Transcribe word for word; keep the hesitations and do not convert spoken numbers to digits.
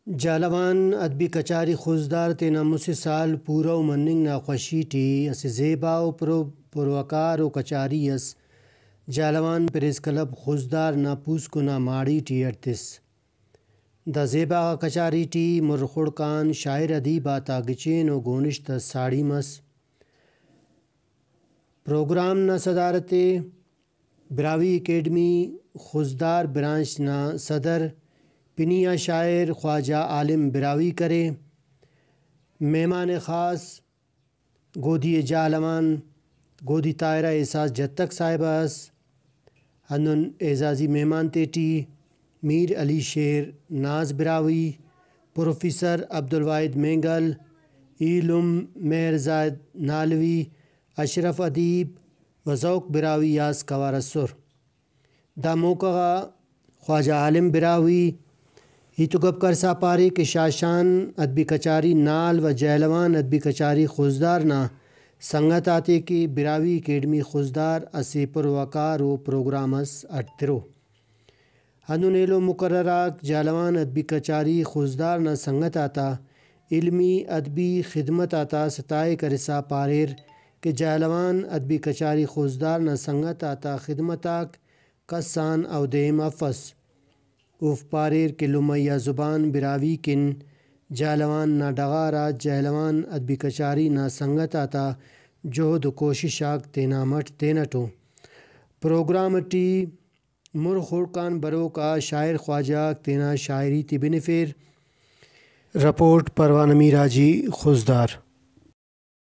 جہلاوان ادبی کچاری خضدار تینا مسہ سال پورو مننگ نا خوشی ٹی اسہ زیبا و پرو-، پروقار و کچاری اس جہلاوان پریس کلب خضدار نا پوسکن آ ماڑی ٹی اڈ تس۔ دا زیبا غا کچاری ٹی مر خڑک آن شاعر ادیب آتا گچین و گونشت اس ساڑی مس۔ پروگرام نا صدارت ء براہوئی اکیڈمی خضدار برانچ نا صدر پنی آ شاعر خواجہ عالم براہوئی کرے۔ مہمان خاص گودی جہلاوان گودی طاہرہ احساس جتک صاحبہ ئس۔ ہندن اعزازی مہمان تیٹی میر علی شیر ناز براہوئی، پروفیسر عبدالواحد مینگل، ایلم مہرزاد نالوی، اشرف ادیب و ذوق براہوئی آس کوار ئسر۔ دا موقع غا خواجہ عالم براہوئی ہیت و گپ کرسا پارے کہ شاشان ادبی کچاری نال و جہلاوان ادبی کچاری خضدار نا سنگت آتے کہ براہوئی اکیڈمی خضدار اسہ پروقار و پروگرام اس اڈ ترو۔ ہندن ایلو مقرر آک جہلاوان ادبی کچاری خضدار نا سنگت آتا علمی ادبی خدمت آتا ستائے کرسا پاریر کہ جہلاوان ادبی کچاری خضدار نا سنگت آتا خدمت آک کس آن اودیم افس۔ اوفک پاریر کہ لمئی آ زبان براہوئی کن جہلاوان نا ڈغار آ جہلاوان ادبی کچاری نا سنگت آتا جہد و کوشش آک تینا مٹ تینٹ ء۔ پروگرام ٹی مر خڑک آن بروک آ شاعر خواجہ غاک تینا شاعری تے بنفیر۔ رپورٹ، پروانہ میر حاجی، خضدار۔